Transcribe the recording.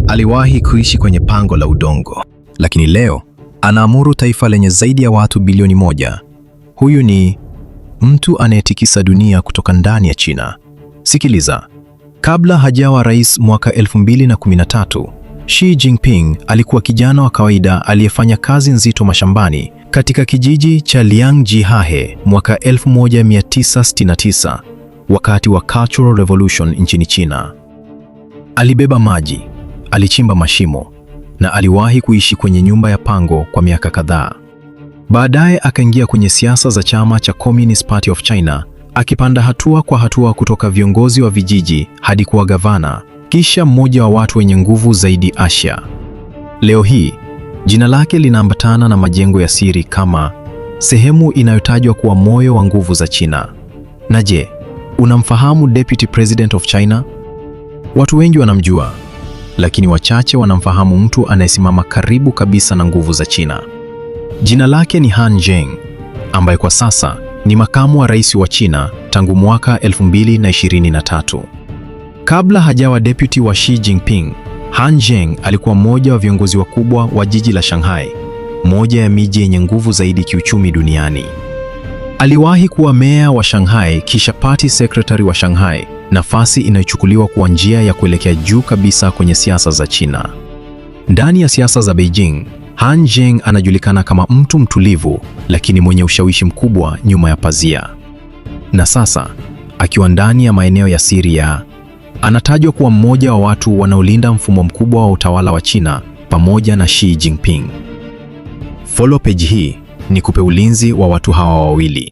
Aliwahi kuishi kwenye pango la udongo, lakini leo anaamuru taifa lenye zaidi ya watu bilioni 1. Huyu ni mtu anayetikisa dunia kutoka ndani ya China. Sikiliza, kabla hajawa rais mwaka 2013, Xi Jinping alikuwa kijana wa kawaida aliyefanya kazi nzito mashambani katika kijiji cha Liangjiahe mwaka 1969 wakati wa Cultural Revolution nchini China. Alibeba maji, alichimba mashimo na aliwahi kuishi kwenye nyumba ya pango kwa miaka kadhaa. Baadaye akaingia kwenye siasa za chama cha Communist Party of China, akipanda hatua kwa hatua kutoka viongozi wa vijiji hadi kuwa gavana, kisha mmoja wa watu wenye nguvu zaidi Asia. Leo hii jina lake linaambatana na majengo ya siri kama sehemu inayotajwa kuwa moyo wa nguvu za China. Na je, unamfahamu Deputy President of China? Watu wengi wanamjua, lakini wachache wanamfahamu mtu anayesimama karibu kabisa na nguvu za China. Jina lake ni Han Zheng, ambaye kwa sasa ni makamu wa rais wa China tangu mwaka 2023. Kabla hajawa deputy wa Xi Jinping, Han Zheng alikuwa mmoja wa viongozi wakubwa wa jiji la Shanghai, moja ya miji yenye nguvu zaidi kiuchumi duniani. Aliwahi kuwa meya wa Shanghai kisha party secretary wa Shanghai, nafasi inayochukuliwa kuwa njia ya kuelekea juu kabisa kwenye siasa za China. Ndani ya siasa za Beijing, Han Zheng anajulikana kama mtu mtulivu lakini mwenye ushawishi mkubwa nyuma ya pazia. Na sasa akiwa ndani ya maeneo ya siri ya anatajwa kuwa mmoja wa watu wanaolinda mfumo mkubwa wa utawala wa China pamoja na Xi Jinping. Follow page hii nikupe ulinzi wa watu hawa wawili.